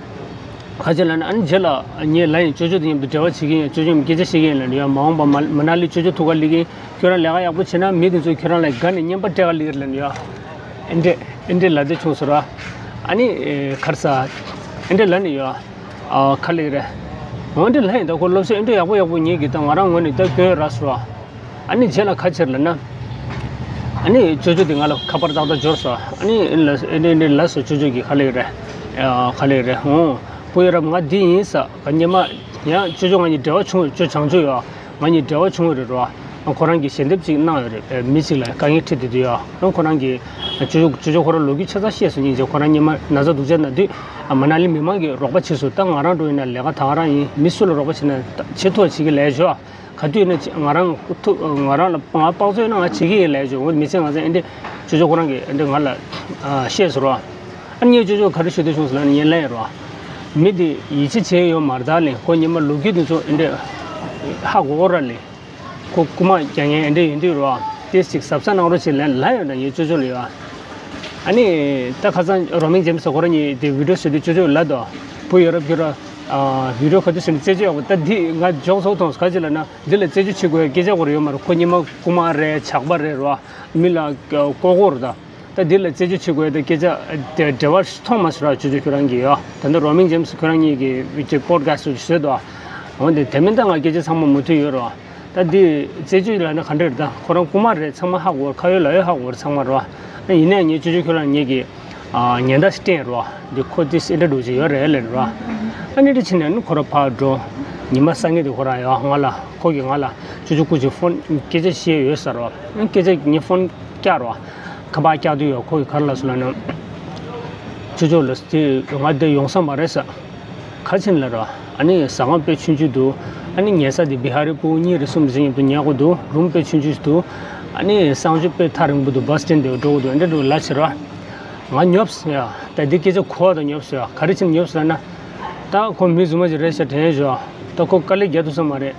ག་ཅི་ལབ་ན། ཨ་ནི་རྗེས་ལ་ངས་ལབ་ཡིན། ཅོ་ཅོ་དེ་མཉམ་དུ་འབྲེལ་བ་བྱེད་ཀྱི་ཡིན། ཅོ་ཅོ་མཉམ་སྐད་ཆ་བཤད་ཀྱི་ཡིན་ལབ་ཡོད། མ་འོངས་པ་མ་མ་ན་ལི་ཅོ་ཅོ་ཐུག་ག་སླེབས་ཀྱིན། ཁྱོད་རང་ལས་ཀ་ཡག་པོ་བྱེད་ན་མི་དེ་ཚོ་ཁྱོད་རང་ལ་དགའ་ནས་རྔན་པ་སྤྲད་ག་སླེབས་ལབ་ཡོད། ཨེ་འདྲས་ཨེ་འདྲས་ལབ་བསྡད་བྱུང་ཟེར་བ། ཨ་ནི་ག་རེ་ཟ། ཨེ་འདྲས་ལབ་ནས་ཡོད། ཨ་ག་ལབ་ཀྱི་རེད། འོ་འདི་ལབ་ཡིན། ད་ཁོ་སློབ་གསོ་ཨེ་འདྲ་ཡག་པོ་ཡག་པོ་ངེད་ཀྱིས་ད་ང་རང་ངོས་ནས་ད་སྐྱོན་རག་སོང་། ཨ་ནི་རྗེས་ལ་ག་རེ་བྱས་ལབ་ན། ཨ་ནི་ཅོ་ཅོ་དེ་ང་ལ་ཁ་པར་ཏག་ཏག་འབྱོར་སོང་། ཨ་ནི་ལ་ཨེ་འདྲ་ཨེ་འདྲ་ལབ་སོང་། ཅོ་ཅོ་གིས་ག་ལབ་ཀྱི་རེད། ཨ་ག་ལབ་ཀྱི་རེད། འོ་བུ་ཡ་རབས་ང་འདི་ཡིན་ས། ག་སྔོན་མ་ཡང་ཅོ་ཅོ་ང་གཉིས་འབྲེལ་བ་བྱུང་ཡོད། ཅོ་བྱང་ཆུབ་ཡོད། ང་གཉིས་འབྲེལ་བ་བྱུང་ཡོད་རེད་རོ། ཁོ་རང་གིས་ཞལ་འདེབས་ཅིག་གནང་ཡོད་རེད། མི་གཅིག་ལ་དཀའ་ངལ་འཕྲད་དེ་དུས་ཡ། ཁོ་རང་གིས་ཅོ་ཅོ་ཅོ་ཅོ་ཁོ་རང་ལོ་རྒྱུས་ཆ་ཚང་བཤད་སོང་། སྙིང་རྗེ། ཁོ་རང་སྔོན་མ་ན་ཚ་སྡུག་ཅག་ན་དུས་མ་ན་ལི་མི་མང་གིས་རོགས་པ་བྱས་སོང་། ད་ང་རང་འགྲོ་ཡིན་ན་ལས་ཀ་ད་ག་རང་ཡིན། མི་སུ་ལ་རོགས་པ་བྱས་ན་ཆེ་མཐོང་བྱེད་ཀྱི་ལས་ཞོ། ག་དུས་ན་ང་རང་ཐུག་ང་རང་ལ་ང་དཔག་ཚོད་ན་ང་བྱེད་ཀྱི་ཡིན་ལས་ཞོ། འོ་མི་ཚེ་ང་ཚོ་ཨེ་འདྲ་ཅོ་ཅོ་ཁོ་རང་གིས་ཨེ་འདྲ་ང་ལ་བཤད་སོང་རོ། ཨ་ངས་ཅོ་ཅོ་ག་རེ་ཞུ་འདོད་བྱུང་ཟེར་ན་ནི་ངས་ལན་རོ། མི་དེ་ཡིད་ཆེས་བྱས་ཡོད་མ་རེད། ད་ལན་ཁོ་སྔོན་མ་ལོ་རྒྱུས་དེ་ཚོ་ཨེ་འདྲ་ཧ་གོ་གོ་ར་ལན། ཁོ་རྐུ་མ་རྒྱག་མཁན་ཨེ་འདྲ་ཡིན་དུས་རོ། དེ་ཅིག་གཟབ་གཟབ་གནང་རོགས་བྱེད་ལན་ལབ་ཡོད་ན་ངས་ཅོ་ཅོ་ལ་ཡོད། ཨ་ནི་ད་ཁ་སང་རོ་མིང་ཇེམ་སི་ཁོ་རང་གཉིས་དེ་བི་ཌི་ཡོ་བཟོས་དུས་ཅོ་ཅོ་ལབ་དོ། བུ་ཡ་རབས་ཁྱོད་ར་བི་ཌི་ཡོ་ག་དུས་བཟོས་ན་རྩད་གཅོད་ཡག་པོ། ད་འདི་ང་འཇོག་ཚོགས་ཐོངས་ག་ཅི་ལབ་ན། འདི་ལ་རྩད་གཅོད་བྱེད་དགོས་ཡ་སྐད་ཆ་གོ་ར་ཡོད་མ་རེད། ཁོ་སྔོན་མ་རྐུ་མ་རེད། ཇག་པ་རེད་རོ། མི་ལ་ལྐོག་གོ་རེད་ད། ད་འདི་ལ་རྩད་གཅོད་བྱེད་དགོས་ཡ་ད་སྐད་ཆ་དེ་འབྲེལ་བ་མཐོང་མ་སོང་ར། ཅོ་ཅོ་ཁྱོད་རང་གིས་ཡ། ད་ལྟ་རོ་མིང་ཇེམ་སི་ཁྱོད་རང་གཉིས་ཀྱིས་ཀྱི་པོ་ཌི་ཁ་སི་ཊི་བཟོས་འདུག་འོན་ཏེ་དེ་མིན་ད་ང་སྐད་ཆ་ཚང་མ་མུ་མཐུད་ཡོད་རོ། ད་འདི་རྩད་གཅོད་ལབ་ན་ག་འདྲ་རེད། ད་ཁོ་རང་རྐུ་མ་རེད། ཚང་མ་ཧ་གོ། ཁ་ཡོད་ལག་ཡོད་ཧ་གོ་རེད་ཚང་མ་རོ། ཡིན་ནའི་ངས་ཅོ་ཅོ་ཁྱོད་རང་ངེད་ཀྱི་ཉེན་བརྡ་ཞིག་སྤྲད་རོ། འདི་ཁོ་དེ་ཨེ་འདྲ་འདྲ་ཅིག་ཡོད་རེད་ལབ་རོ། ཨ་ནི་འདྲ་བྱས་ནས་ནི་ཁོ་རང་ཕར་འགྲོ། ཉི་མ་སང་ཉིན་དེ་ཁོ་རང་ཡོད་ང་ལ་ཁོ་གིས་ང་ལ་ཅོ་ཅོ་སྐུ་མཁྱེན་ཕོན་སྐད་ཆ་བཤད་ཡོད་ཟེར་རོ། སྐད་ཆ་ངས་ཕོན་བཀྱག་རོ། ཁ་པར་བཀྱག་དུས་ཡོད། ཁོ་གིས་ག་རེ་ལབ་སོང་ལབ་ན། ཅོ་ཅོ་ལགས་དེ་ང་འདིར་ཡོང་ས་མ་རེད་ཟེར། ག་རེ་བྱས་ནས་ལབ་རོ། ཨ་ནི་ཟ་ཁང་དཔེ་ཆུང་ཆུང་འདུག་ཨ་ནི་ཉལ་ས་དེ་བི་ཧ་རི་ཕྲུ་གུ་གཉིས་རེ་གསུམ་རེ་མཉམ་དུ་ཉལ་དགོས་འདུག་རུམ་དཔེ་ཆུང་ཆུང་ཞིག་འདུག་ཨ་ནི་གསང་སྤྱོད་དཔེ་ཐག་རིང་པོ་འདུག་བྷ་སི་སི་ཊེན་དེར་འགྲོ་དགོས་འདུག་ཨེ་འདྲ་འདྲ་ལབ་བྱས་རོ། ང་ཉོབ་སོང་ཡ། ད་འདི་སྐད་ཆ་གོ་བ་དང་ཉོབ་སོང་ཡ། ག་རེ་བྱས་ནས་ཉོབ་སོང་ལབ་ན། ད་ཁོ་མི་རྫུན་མ་ཞིག་རེད་ཤག་དྲན་བྱུང་། ད་ཁོ་དཀའ་ལས་རྒྱག་ཐུབ་ས་མ་རེད།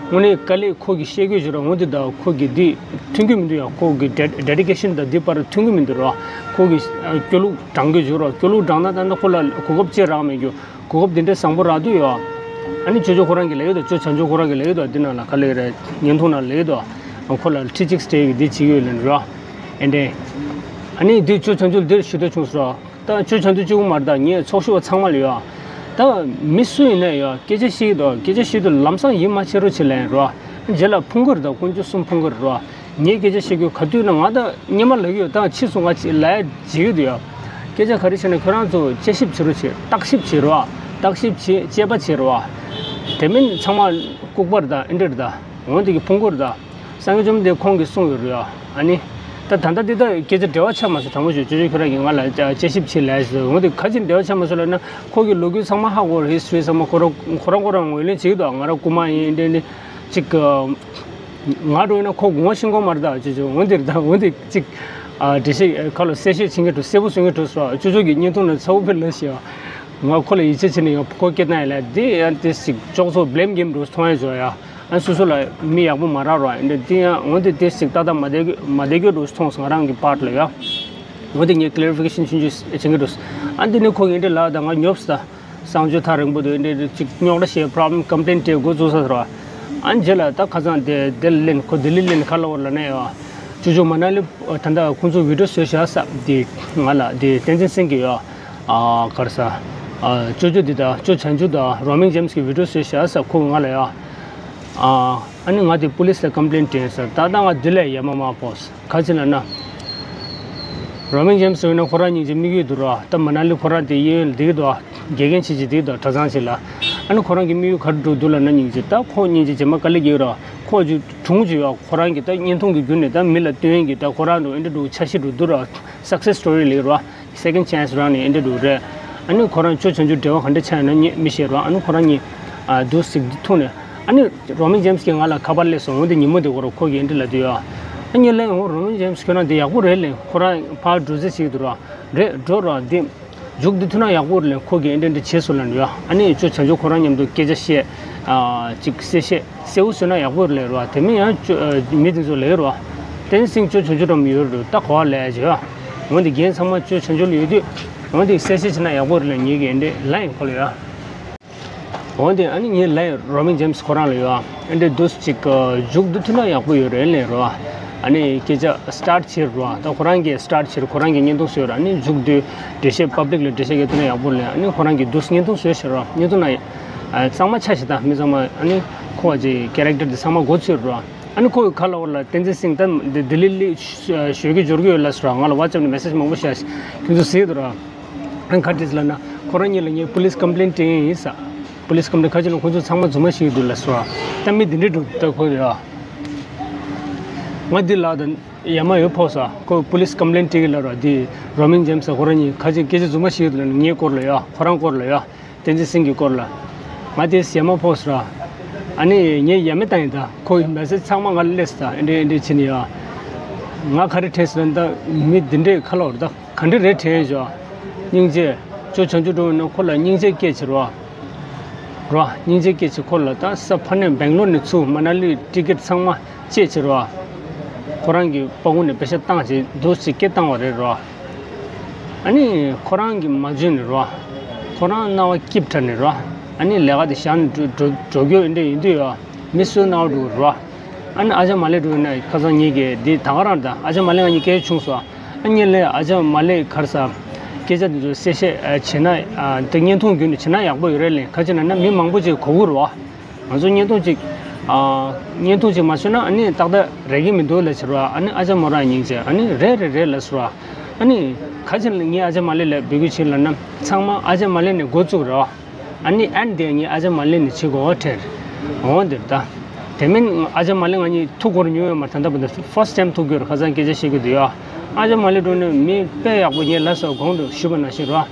དངོས་གནས་དཀའ་ལས་ཁོ་གིས་བཤད་དགོས་བྱུང་ར། འོན་ཏེ་ད་ཁོ་གིས་འདི་མཐུན་གྱི་མི་འདུག་ཡ། ཁོ་གི་ཌེ་ཌེ་ཌི་ཀེ་ཤན་དང་འདི་བར་མཐུན་གྱི་མི་འདུག་ར། ཁོ་གིས་སྐྱོ་གླུ་བགྲང་དགོས་བྱུང་ར། སྐྱོ་གླུ་བགྲང་ན་ད་ནི་ཁོ་ལ་གོ་སྐབས་ཅིག་རག་མེད་རྒྱུ། གོ་སྐབས་འདི་འདྲ་བཟང་པོ་རག་འདུག་ཡ། ཨ་ནི་ཅོ་ཅོ་ཁོ་རང་གིས་ལབ་ཡོད་དོ། ཅོ་བྱང་ཆུབ་ཁོ་རང་གིས་ལབ་ཡོད་དོ། འདི་ནང་ལ་ག་ལབ་ཡོད་རེད། བརྙན་ཐུང་ནང་ལབ་ཡོད་དོ། ཁོ་ལ་ཁྲི་གཅིག་སྤྲད་ཡོད་འདི་བྱེད་ཡོད་ལབ་ར། ཨེ་འདྲས། ཨ་ནི་འདི་ཅོ་བྱང་ཆུབ་འདིར་ཞུ་འདོད་བྱུང་སོང་ར། ད་ཅོ་བྱང་ཆུབ་གཅིག་པུ་མ་རེད། ད་ངས་ཚོགས་ཞུགས་པ་ཚང་མ་ལ་ཡོད། ད་མི་སུ་ཡིན་ན་ཡོད། སྐད་ཆ་བཤད་ཀྱི་འདུག་སྐད་ཆ་བཤད་དུས་ལམ་སང་ཡིད་མ་ཆེས་རོགས་བྱེད་ལབ་ཡིན་རོ། རྗེས་ལ་ཕུང་གི་རེད། ད་དཀོན་མཆོག་གསུམ་ཕུང་གི་རེད་རོ། ངས་སྐད་ཆ་བཤད་དགོས་ག་དུས་ན་ང་ད་སྔོན་མ་ལབ་ཀྱི་ཡོད། ད་ཕྱིས་སུ་ང་ཅིག་ལབ་ཡ་བརྗེད་ཀྱི་འདུག་ཡ། སྐད་ཆ་ག་རེ་བཤད་ན་ཁྱོད་རང་ཚོ་དཔྱད་ཞིབ་བྱེད་རོགས་བྱེད། བརྟག་ཞིབ་བྱེད་རོགས། བརྟག་ཞིབ་བྱེད། དཔྱད་པ་བྱེད་རོགས། དེ་མིན་ཚང་མ་ལྐུགས་པ་རེད། ད་ཨེ་འདྲ་རེད། ད་འོན་ཏེ་གི་ཕུང་གི་རེད། ད། སངས་རྒྱས་བཅོམ་ལྡན་ཁོང་གིས་གསུངས་ཡོད་རེད་ཡ། ཨ་ནི། ད་ད་ལྟ་འདི་ལྟར་སྐད་ཆ་འབྲེལ་བ་ཆགས་མ་སོང་། དྲང་པོ་ཞུ། ཅོ་ཅོ་ཁྱོད་རང་གིས་ང་ལ་དཔྱད་ཞིབ་བྱེད་ལབ་ཟེར། འོན་ཏེ་ག་ཅི་འབྲེལ་བ་ཆགས་མ་སོང་ལབ་ན། ཁོ་གི་ལོ་རྒྱུས་ཚང་མ་ཧ་གོ། ཧི་སི་ཊོ་རི་ཚང་མ་ཁོ་རང་ཁོ་རང་ཁོ་རང་ངོས་ལེན་བྱེད་ཀྱི་འདུག་ང་རང་རྐུ་མ་ཡིན་འདྲ་འདྲ་ཅིག་ང་འགྲོ་ཡིན་ན་ཁོ་ངོ་ཤེས་ཀྱི་མ་རེད། ད་ཅོ་ཅོ་འོན་ཏེ་ད་འོན་ཏེ་ཅིག་འགྲེལ་བཤད་ཁ་ལོ་གསལ་བཤད་བྱེད་མཁན་འགྲོ། གསལ་པོ་བཟོ་མཁན་འགྲོ་སོང་། ཅོ་ཅོ་གི་བརྙན་ཐུང་ནང་ཚ་བོ་ཕེབས་ལབ་ཤེས། ང་ཁོ་ལ་ཡིད་ཆེས་བྱས་ནས་ཡང་ཁོ་སྐད་བཏང་ཡིན་ལ། འདི་ཡང་དེ་ཞིག་ཅོག་ཙེ་བྷི་ལེམ་གེམ་འགྲོ་མཐོང་ཡ་བཟོ་ཡ། ཨ་སོ་སོ་ལ་མི་ཡག་པོ་མ་རག་རོགས། འདི་འདི་ཡང་འོན་ཏེ་དེ་ཞིག་ཏག་ཏག་མ་བསྡད་མ་བསྡད་རྒྱུ་འགྲོ་མཐོང་སོང་། ང་རང་གི་པར་ལ་ཡ། འོ་དེ་ངས་clarification་ཆུང་ཆུང་བྱེད་ཀྱི་འདུག་ཨ་འདི་ནི་ཁོ་ཡིན་འདྲ་ལ་ད་ང་ཉོབ་ས་ད་གསང་སྤྱོད་ཐག་རིང་པོ་འདུག་འདྲ་ཅིག་རྙོག་དྲ་བཤད་problem complaint་དེ་འགོ་བཙུགས་ས་ར། ཨ་རྗེས་ལ་ད་ཁ་སང་དེ་དེ་ལ་ལེན་ཁོ་ལྡི་ལི་ལེན་ཁ་ལ་བར་ལ་ནས་ཡོ། ཅོ་ཅོ་མ་ན་ལི་ད་ལྟ་ཁོང་ཚོ་video་བཟོས་བཞག་ས་དེ་ང་ལ་དེ་བསྟན་འཛིན་སེང་གེ་ཡོ། ཨ་གར་ས་ཨ་ཅོ་ཅོ་འདི་ད་ཅོ་བྱང་ཆུབ་ད་Romain James་གི་video་བཟོས་བཞག་ས་ཁོ་ང་ལ་ཡོ། ཨ་ཨ་ནི་ང་དེ་police་ལ་complaint་དྲན་ས་ད་ད་ང་འདི་ལས་ཡ་མ་མ་ཕོག་ས། ག་ཅི་ལབ་ན། Romain James་ཟེར་ན་ཁོ་རང་སྙིང་རྗེ་དམིགས་ཡུལ་འདུག་ར། ད་མ་ན་ལི་ཁོ་རང་དེ་གཡས་གཡོན་ལ་བསྡད་ཀྱི་འདུག་དགེ་རྒན་བྱེད་ཀྱི་བསྡད་ཀྱི་འདུག་གྲྭ་ཚང་ཞིག་ལ། ཨ་ནི་ཁོ་རང་གི་དམིགས་ཡུལ་ག་རེ་འདུག་འདུག་ལབ་ན་སྙིང་རྗེ་ད་ཁོ་སྙིང་རྗེ་རྗེས་མ་དཀའ་ལས་རྒྱག་ར། ཁོ་ཅིག་གྲུང་ཅིག་ཡོད། ཁོ་རང་གི་ད་བརྙན་ཐུང་གི་བརྒྱུད་ནས་ད་མི་ལ་སྟོན་གྱི་ད་ཁོ་རང་འདུག་ཨེ་འདྲ་འདུག་འཆར་གཞི་འདུག་འདུག་ར། Success story་ལེགས་ར། Second chance་རང་ནས་ཨེ་འདྲ་འདུག་རེད། ཨ་ནི་ཁོ་རང་ཅོ་བྱང་ཆུབ་འབྲེལ་བ་ག་འདྲ་ཆགས་ཡོད་ན་ངས་མི་ཤེས་ར། ཨ་ནི་ཁོ་རང་གཉིས་ཨ་འདུག་ཟིག་འདི་ཐུག་ནས། ཨ་ནི་Romain James་གིས་ང་ལ་ཁ་པར་སླེབས་སོང་། འོ་དེ་ཉིན་མོ་དེ་ཁོ་རང་ཁོ་གིས་ཨེ་འདྲ་ལབ་དུས་ཡ། ཨ་ངས་ལན་འོ་Romain James་ཁྱོད་རང་དེ་ཡག་པོ་རེད་ལན། ཁོ་རང་ཕར་འགྲོ་ཟེར་ཞིག་འདུག་ར། རེད་འགྲོ་ར་འདི། མཇུག་འདི་ཐུག་ན་ཡག་པོ་རེད་ལན། ཁོ་གིས་ཨེ་འདྲ་འདྲ་བྱས་སོང་ལབ་ཡ། ཨ་ནི་ཅོ་བྱང་ཆུབ་ཁོ་རང་མཉམ་དུ་སྐད་ཆ་བཤད། ཨ་ཅིག་གསལ་བཤད་གསལ་བོ་བཟོས་ན་ཡག་པོ་རེད་ལན་ར། དེ་མིན་ཡང་ཅོ་མི་དེ་ཚོ་ལས་ར། བསྟན་འཛིན་སེང་ཅོ་བྱང་ཆུབ་འགྲམ་ཡོད་རེད་ད་གོ་བ་ལས་བྱས་ཡ། འོ་འདི་རྒན་ཚང་མ་ཅོ་བྱང་ཆུབ་ལ་ཡོད་དུས། འོ་འདི་གསལ་བཤད་བྱས་ན་ཡག་པོ་རེད་ལན་ངེད་ཀྱིས་ཨེ་འདྲ་ལན་ཁོ་ལ་ཡ། འོན་ཏེ་ཨ་ནི་ངས་ལབ་Romain James་ཁོ་རང་ལ་ཡོད་ཨ། ཨེ་འདྲ་འདུག་ཅིག་མཇུག་བསྡུ་ཐུབ་ན་ཡག་པོ་ཡོད་རེད་ལབ་རོ། ཨ་ནི་སྐད་ཆ་start་བྱེད་རོ། ད་ཁོ་རང་གིས་start་བྱེད་རོ། ཁོ་རང་གིས་བརྙན་ཐུང་བཟོས་རོ། ཨ་ནི་མཇུག་བསྡུ་འགྲེལ་བཤད་public་ལ་འགྲེལ་བཤད་རྒྱག་ཐུབ་ན་ཡག་པོ་ལབ། ཨ་ནི་ཁོ་རང་གིས་འདུག་བརྙན་ཐུང་བཟོས་ཤག་རོ། བརྙན་ཐུང་ན་ཨ་གཙང་མ་ཆ་ཞིག་དང་མི་ཚང་མ་ཨ་ནི་ཁོ་གི་character་དེ་ཚང་མ་མགོ་ཚོས་རོ། ཨ་ནི་ཁོ་གི་ཁ་ལ་བོར་ལ་བསྟན་འཛིན་སེང་ད་ལྡི་ལི་ལི་ཞོད་ཀྱི་འབྱོར་གྱི་ཡོད་ལ་ཟེར་རོ། ང་ལ་WhatsApp་ནས་message་མང་པོ་ཞིག་ཁྱོད་ཚོ་གཟིགས་འདུག་རོ། ཨ་ནི་ག་རེ་ལབ་ན་ཁོ་རང་གཉིས་ལ་ངས་police complaint་སྤྲད་ཡིན་ཟེར། Police complaint་ག་ཅི་ལ་ཁོ་ཚོ་ཚང་མ་རྫུན་མ་ཞིག་འདུག་ལ་ཟེར་རོ། ད་མི་འདི་འདྲ་འདུག་ད་ཁོ་ཡ། ང་འདི་ལ་ད་ཡ་མ་ཡོད་ཕོག་ཟེར། ཁོ་police complaint་སྤྲད་གི་ལ་རོ། འདི་Romain James་ཁོ་རང་གཉིས་ག་ཅི་སྐད་ཆ་རྫུན་མ་ཞིག་འདུག་ལ་ངའི་སྐོར་ལ་ཡ། ཁོ་རང་སྐོར་ལ་ཡ། བསྟན་འཛིན་སེང་གི་སྐོར་ལ། ང་དེ་ཟེར་མ་ཕོག་ཟེར། ཨ་ནི་ངས་ཡ་མེད་བཏང་ཡིན་ད། ཁོ་ཡི་message་ཚང་མ་ང་ལ་སླེབས་ད། ཨེ་འདྲས་ཨེ་འདྲས་བྱས་ནས་ཡ། ང་ག་རེ་དྲན་ཟེར་ན་ད་མི་འདི་འདྲས་ཁ་ལོ་རེད་ད། ག་འདྲས་རེད་དྲན་ཞོ། སྙིང་རྗེ། ཅོ་བྱང་ཆུབ་འགྲོ་ན་ཁོ་ལ་སྙིང་རྗེ་སྐྱེས་ཕྱིར་རོ། རོ། སྙིང་རྗེ་སྐྱེས་ཕྱིར་ཁོ་ལ་ད་ས་ཕ་ནས་སྦེང་ལོར་ནས་ཚུར་མ་ན་ལི་ཊི་ཀེ་ཊི་ཚང་མ་བཅད་ཕྱིར་རོ། ཁོ་རང་གི་པ་ཀུང་ནས་པེ་ཤ་བཏང་བྱས་འདུག་ཅིག་སྐད་བཏང་བ་རེད་རོ། ཨ་ནི་ཁོ་རང་གིས་མ་འཇོན་ནས་རོ། ཁོ་རང་རྣ་བ་སྐྱིབས་དྲགས་ནས་རོ། ཨ་ནི་ལས་ཀ་དེ་བཞག་ནས་འགྲོ་འགྲོ་འགྲོ་རྒྱུ་ཨེ་འདྲ་ཡིན་དུས་ཡོ། མི་གསོད་རྣ་བ་འགྲོ་རོ། ཨ་ནི་ཨ་ཅག་མ་ལེ་འགྲོ་ཡིན་ན་ཁ་སང་ཉིད་ཀྱིས་འདི་ད་ག་རང་ད་ཨ་ཅག་མ་ལེ་ང་གཉིས་སྐད་ཆ་བྱུང་སོང་། ཨ་ནི་ལས་ཨ་ཅག་མ་ལེ་གར་ས་སྐད་ཆ་འདི་ཚོ་གསལ་བཤད་བྱེད་ན་འདི་བརྙན་ཐུང་བརྒྱུད་ནས་བྱེད་ན་ཡག་པོ་ཡོད་རེད་ལེ། ག་ཅི་ན་ན་མི་མང་པོ་ཅིག་གོ་གི་རོ། ང་ཚོ་བརྙན་ཐུང་ཅིག་ཨ། བརྙན་ཐུང་ཅིག་མ་བཟོས་ན་ཨ་ནི་ཏག་ཏག་རེག་གི་མི་འདུག་ལབ་ཕྱིར་བ། ཨ་ནི་ཨ་ཅག་མོ་རང་སྙིང་རྗེ་ཨ་ནི་རེད་རེད་རེད་ལབ་ཕྱིར་བ། ཨ་ནི་ག་ཅི་ལ་ངས་ཨ་ཅག་མ་ལེ་ལ་འབོད་སྐུལ་བྱེད་ལབ་ན་ཚང་མ་ཨ་ཅག་མ་ལེ་ནས་འགོ་བཙུགས་རེད་བ། ཨ་ནི་ཨན་དེ་ངས་ཨ་ཅག་མ་ལེ་ནས་བྱེད་དགོས་བ་དྲན། འོ་འདིར་ད། དེ་མིན་ཨ་ཅག་མ་ལེ་ང་གཉིས་ཐུག་གོ་ར་མྱོང་ཡོད་མ་རེད། ད་ལྟ་བར་དུ་first time་ཐུག་གི་ཡོད་རེད། ཁ་སང་སྐད་ཆ་བཤད་ཀྱི་འདུག་ཡ། ཨ་ཅག་མ་ལེ་འགྲོ་ནས་མི་དཔེ་ཡག་པོ་ངས་ལ་སོགས་གོང་དུ་ཞུས་པ་ནང་བཞིན་རེད་བ།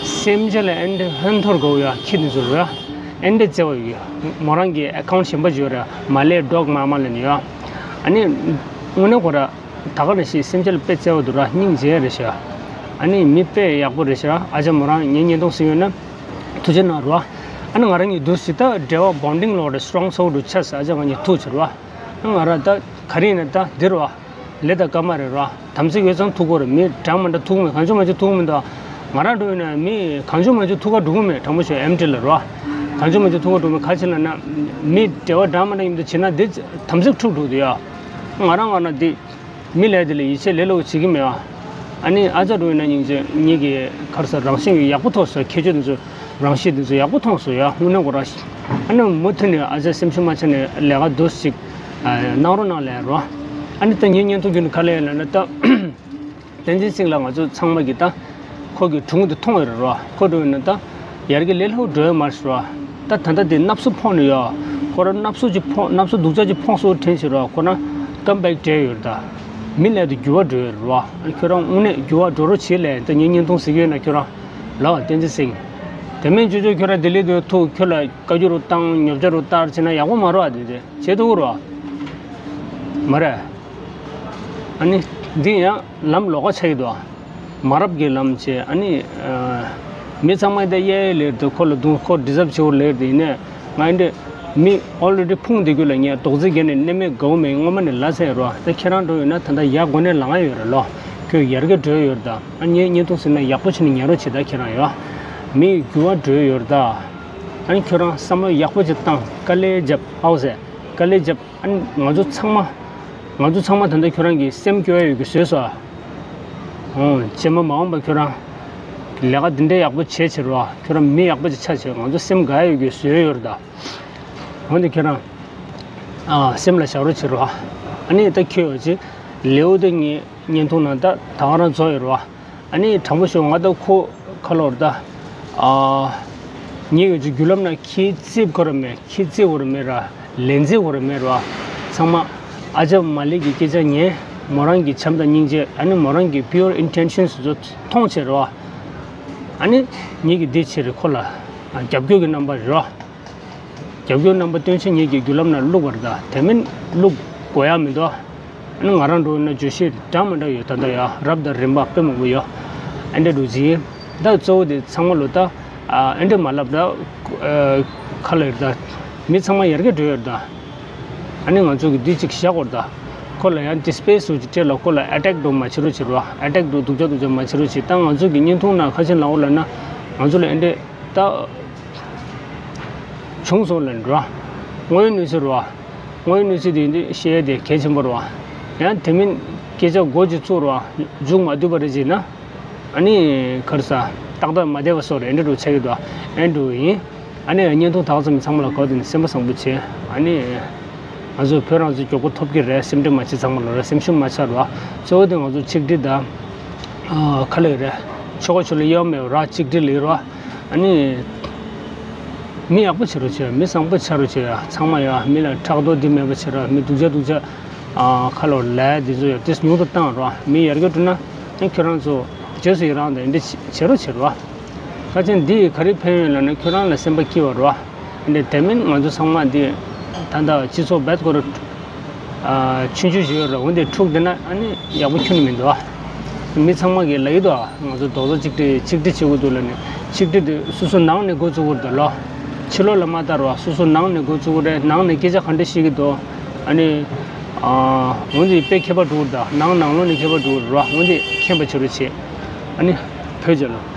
སེམས་ཅན་ལ་ཨེ་འདྲ་ཧོན་ཐོར་དགའ་བོ་ཡ་ཁྱི་འདི་ཚོ་རེད། ཨེ་འདྲ་བརྩེ་བ་ཡོད། མོ་རང་གི་ཨེ་ཁའུན་ཊི་གཞན་པ་ཅིག་ཡོད་རེད། མ་ལེ་ཌོག་མ་མ་ལེ་ནི་ཡོད། ཨ་ནི། དངོས་གནས་ཁོ་ར། ད་ག་ནང་བཞིན་སེམས་ཅན་ལ་དཔེ་བརྩེ་བ་འདུག་ར། སྙིང་རྗེ་རེད་ཤག་ཨ་ནི་མི་དཔེ་ཡག་པོ་རེད་ཤག་ཨ་ཅག་མོ་རང་ངའི་བརྙན་ཐུང་གཟིགས་ཡོད་ན། ཐུགས་རྗེ་གནང་རོགས། ཨ་ནི་ང་རང་གཉིས་འདུག་སེ་ད་འབྲེལ་བ་བོན་ཌིང་ལོག་རེད། སི་ཊོང་སོ་འདུག་ཆགས་ས། ཨ་ཅག་ང་གཉིས་ཐུག་ཕྱིར་རོ། ཨ་ང་ར་ད་ག་རེ་ཡིན་ན་ད་འདིར་རོ། ལས་དང་སྐར་མ་རེད་རོ། དམ་ཚིག་ཡོད་ཙང་ཐུག་གོ་རེད། མི་འདྲ་མི་འདྲ་ཐུག་མེད། གང་བྱུང་མང་བྱུང་ཐུག་མི་འདུག་ང་རང་འགྲོ་ཡིན་ན་མི་གང་བྱུང་མང་བྱུང་ཐུག་ག་འགྲོ་གི་མེད། དྲང་པོ་ཤོད་ཨེམ་ཊི་ལ་རོ། གང་བྱུང་མང་བྱུང་ཐུག་ག་འགྲོ་མེད། ག་ཅི་ལབ་ན། མི་འབྲེལ་བ་འདྲ་མི་འདྲ་ཡིན་དུས་བྱེད་ན་འདི་དམ་ཚིག་འཁྲུག་འགྲོ་གི་འདུག་ཡ། ང་རང་ང་རང་འདི། མི་ལས་དེ་ལ་ཡིད་ཆེས་ལས་སླ་པོ་བྱེད་ཀྱི་མེད་ཨ། ཨ་ནི་ཨ་ཅག་འགྲོ་ཡིན་ན་སྙིང་རྗེ་ངེད་ཀྱི་གར་ས་རང་བཞིན་གྱི་ཡག་པོ་ཐོག་སོ་ཁྱད་ཆོས་འདི་ཚོ། རང་གཤིས་འདི་ཚོ་ཡག་པོ་མཐོང་སོང་ཡ། དངོས་གནས་ཁོ་རང་། ཨ་ནི་མུ་མཐུད་ནས་ཨ་ཅག་སེམས་ཤུགས་མ་ཆག་ནས་ལས་ཀ་འདུག་སེ་ཅིག་གནང་རོགས་གནང་ལབ་རོ། ཨ་ནི་ད་ངའི་བརྙན་ཐུང་བརྒྱུད་ནས་ག་རེ་ལབ་ན་ད། བསྟན་འཛིན་སེང་ལ་ང་ཚོ་ཚང་མ་གིས་ད། ཁོ་གི་གྲུང་དེ་མཐོང་ཡོད་རེད་རོ། ཁོ་འགྲོ་ཡིན་ན་ད། ཡར་རྒྱས་ལས་སླ་པོ་འགྲོ་ཡོད་མ་རེད་རོ། ད་ད་ལྟ་དེ་སྣབས་སོ་ཕོག་ནས་ཡོད། ཁོ་རང་སྣབས་སོ་ཅིག་ཕོག་སྣབས་སོ་སྡུག་ཅག་ཅིག་ཕོག་སོང་དྲན་བྱས་རོ། ཁོ་རང་ཀམ་བེག་བྲལ་ཡོད་རེད་ད། མི་ལས་དེ་འགྱུར་བ་འགྲོ་ཡོད་རེད་རོ། ཨ་ནི་ཁྱོད་རང་དངོས་གནས་འགྱུར་བ་འགྲོ་རོགས་བྱེད་ལབ། ད་ངའི་བརྙན་ཐུང་གཟིགས་ཡོད་ན་ཁྱོད་རང་། ལགས་བསྟན་འཛིན་སེང་། དེ་མིན་ཅོ་ཅོ་ཁྱོད་རང་ལྡི་ལི་དུ་ཐུག་ཁྱོད་ལ་བཀའ་བཀྱོན་རུ་བཏང་ཉོབ་ཆ་རུ་བཏང་བྱས་ན་ཡག་པོ་མ་རེད་བ། དེ་དེ་བྱེད་ཐུབ་རོགས། མ་རེད། ཨ་ནི། འདི་ཡང་ལམ་ལོགས་ཀ་ཆགས་ཀྱི་འདུག་མ་རབས་ཀྱི་ལམ་བྱས་ཨ་ནི། མི་ཚང་མ་ད་གཡས་གཡས་ལེར་དུ་ཁོ་ལ་རྡུང་ཁོ་ཌི་ཛརབ་བྱེད་འོ་ལེར་དེ་ཡིན་ནས་ང་འདི། མི་already་ཕུང་བསྡད་རྒྱུ་ལ་ངས་རྡོག་རྫིས་བརྒྱབ་ནས་མནན་མེད་དགའ་བོ་མེད། སྔོན་མ་ནས་ལབ་ཚར་ཡོད་རོ། ད་ཁྱེད་རང་འགྲོ་ཡོད་ན་ད་ལྟ་ཡར་སྒོ་ནས་ལངས་ཡོད་རེད་ལོ། ཁྱོད་ཡར་རྒྱས་འགྲོ་ཡོད་རེད་ད། ཨ་ངས་བརྙན་ཐུང་ཟེར་ན་ཡག་པོ་བྱས་ནས་ཉན་རོགས་བྱེད་ད། ཁྱེད་རང་ཡོད། མི་ཡི་འགྱུར་བ་འགྲོ་ཡོད་རེད་ད། ཨ་ནི་ཁྱོད་རང་བསམ་བློ་ཡག་པོ་ཅིག་བཏང་། དཀའ་ལས་རྒྱབ། ཧའོ་ཟེར། དཀའ་ལས་རྒྱབ། ཨ་ནི་ང་ཚོ་ཚང་མ། ང་ཚོ་ཚང་མ་ད་ལྟ་ཁྱོད་རང་གི་སེམས་སྐྱོ་ཡ་ཡོད་རྒྱུ་བཟོས་སོང་། ཨོ། རྗེས་མ་མ་འོངས་པ་ཁྱོད་རང་ལས་ཀ་འདི་འདྲའི་ཡག་པོ་བྱེད་བྱེད་རོགས། ཁྱོད་རང་མི་ཡག་པོ་ཅིག་ཆགས་བྱེད། ང་ཚོ་སེམས་དགའ་ཡ་ཡོད་རྒྱུ་བཟོས་ཡོད་རེད་ད། འོན་ཏེ་ཁྱོད་རང་ཨ་སེམས་ལ་བཞག་རོགས་བྱེད་རོགས། ཨ་ནི་ད་ཁྱོད་ཡོད་ཅིག་ལེའུ་དེ་ངས་བརྙན་ཐུང་ནང་ད་ད་ག་རང་རྫོགས་ཡོད་རེད་བ། ཨ་ནི་དྲང་པོ་ཞུ། ང་ད་ཁོ་ཁ་ལོར་ད། ཨ། ངས་ཡོད་ཅིག་བརྒྱུད་ལམ་ན་ཁྱི་རྩིབ་ཁོ་ར་མེད། ཁྱི་རྩིབ་ཁོ་ར་མེད་ར། ལན་རྩིབ་ཁོ་ར་མེད་ར། ཚང་མ་ཨ་ཅག་མ་ལི་གི་སྐད་ཆ་ཉན། མོ་རང་གི་བྱམས་དང་སྙིང་རྗེ། ཨ་ནི་མོ་རང་གི་pure intentions་ཚོ་མཐོང་བྱེད་ར། ཨ་ནི་ངེད་ཀྱི་འདི་ཕྱིར་ཁོ་ལ་རྒྱབ་སྐྱོར་གྱི་རྣམ་པ་རེད་ར། རྒྱབ་སྐྱོར་རྣམ་པ་སྟོན་ཆེད་ངེད་ཀྱི་བརྒྱུད་ལམ་ནང་བླུག་པ་རེད་ད། དེ་མིན་བླུག་དགོས་ཡ་མི་འདུག་ཨ་ནི་ང་རང་འགྲོ་ན་བརྗོད་གཞི་འདྲ་མི་འདྲ་ཡོད། ད་ལྟ་ཡ་རབ་དང་རིམ་པ་དཔེ་མང་པོ་ཡོད། ཨ་འདྲ་འགྲོ་ཅིག་ཡིན། ད་གཙོ་བོ་དེ་ཚང་མ་ལོ་ད། ཨ་འདྲ་མ་ལབ་ད། ཁ་ལ་ཡོད་ད། མི་ཚང་མ་ཡར་རྒྱས་འགྲོ་ཡོད་ད། ཨ་ནི་ང་ཚོ་གི་འདི་གཅིག་བཞག་དགོས་རེད་ད། ཁོ་ལ་ཡང་དེ་སྤེ་སུ་ཅིག་སྤྲད་ལ་ཁོ་ལ་ཨ་ཊེག་འགྲོ་མ་བྱེད་རོགས་བྱེད་རོགས། ཨ་ཊེག་འགྲོ་སྡུག་ཅག་སྡུག་ཅག་མ་བྱེད་རོགས་བྱེད། ད་ང་ཚོ་གི་བརྙན་ཐུང་ནང་ཁ་ཆེན་ལའོ་ལབ་ན་ང་ཚོ་ལ་ཨེ་འདྲས་ད་བྱུང་སོང་ལབ་འགྲོ། དངོས་ཡོད་གནས་ཚུལ་རོ། དངོས་ཡོད་གནས་ཚུལ་དེ་འདི་བཤད་ཡ་དེ་གལ་ཆེན་པོ་རོ། ཡང་དེ་མིན་སྐད་ཆ་མགོ་ཅིག་བཙུགས་རོ། མཇུག་མ་བསྡུས་པ་རེ་བྱས་ན། ཨ་ནི་ག་རེ་ཟ། ཏག་ཏག་མ་བསྡད་པ་སོགས་རེ་འདྲ་འགྲོ་ཆགས་ཀྱི་འདུག་ཨེ་འགྲོ་ཡིན། ཨ་ནི་བརྙན་ཐུང་དག་ཙམ་ཚང་མ་ལ་གོ་དེ་ནི་སེམས་པ་བཟང་པོ་བྱེད། ཨ་ནི་ང་ཚོ་བོད་རང་བཙན་མགྱོགས་པོ་ཐོབ་ཀྱི་རེད། སེམས་ཁྲལ་མ་བྱེད། ཚང་མ་ལ་རེད། སེམས་ཤུགས་མ་ཆག་རོགས། གཙོ་བོ་དེ་ང་ཚོ་ཆིག་སྒྲིལ་དང་། ཨ་ཁ་ལག་རེད། ཆོལ་ཁ་ཆོལ་ལ་དབྱེ་བ་མེད་པ་ར་ཆིག་སྒྲིལ་ལ་ཡོད་རོགས། ཨ་ནི་མི་ཡག་པོ་བྱེད་རོགས་བྱེད། མི་བཟང་པོ་ཆགས་རོགས་བྱེད་ཡ། ཚང་མ་ཡ་མི་ལ་ཕྲག་དོག་འདི་མེད་པ་བྱེད་རོགས། མི་སྡུག་ཅག་སྡུག་ཅག་ཨ་ཁ་ལོ་ལས་འདི་ཚོ་ཡ་ཏིས་ཉུང་དུ་བཏང་རོགས། མི་ཡར་རྒྱས་འགྲོ་ན་ཨ་ཁྱོད་རང་ཚོ་རྗེས་སུ་ཡི་རང་དང་འདི་བྱེད་རོགས་བྱེད་རོགས། ཁ་ཆེན་འདི་ག་རེ་ཕན་ཡོན་ལབ་ན་ཁྱོད་རང་ལ་སེམས་པ་སྐྱིད་པ་རོགས། འདི་དེ་མིན་ང་ཚོ་ཚང་མ་འདི་ད་ལྟ་སྤྱི་ཚོགས་བེད་སྐོར་ཨ་ཆུང་ཆུང་ཞིག་ཡོད་ར། འོན་ཏེ་འཁྲུག་བསྡད་ན་ཨ་ནི་ཡག་པོ་ཁྱོན་ནས་མི་འདུག་ཨ། མི་ཚང་མ་གིས་ལབ་ཀྱི་འདུག་ཨ། ང་ཚོ་རྡོག་རྩ་གཅིག་སྒྲིལ་གཅིག་སྒྲིལ་བྱེད་དགོས་འདུག་ལབ་ནས། གཅིག་སྒྲིལ་དེ་སོ་སོ་ནང་ནས་འགོ་བཙུགས་དགོས་འདུག་ལོ། ཕྱི་ལོགས་ལ་མ་ལྟ་རོགས། སོ་སོ་ནང་ནས་འགོ་བཙུགས་དགོས་རེད། ནང་ནས་སྐད་ཆ་ག་འདྲ་བཤད་ཀྱི་འདུག་ཨ་ནི་ཨ་འོན་ཏེ་དཔེ་ཁྱད་པར་འགྲོ་གི་འདུག་ནང་ནང་ལོགས་ནས་ཁྱད་པར་འགྲོ་གི་རོགས། འོན་ཏེ་མཁྱེན་པ་བྱེད་རོགས་བྱེད། ཨ་ནི་བོད་རྒྱལ་ལོ།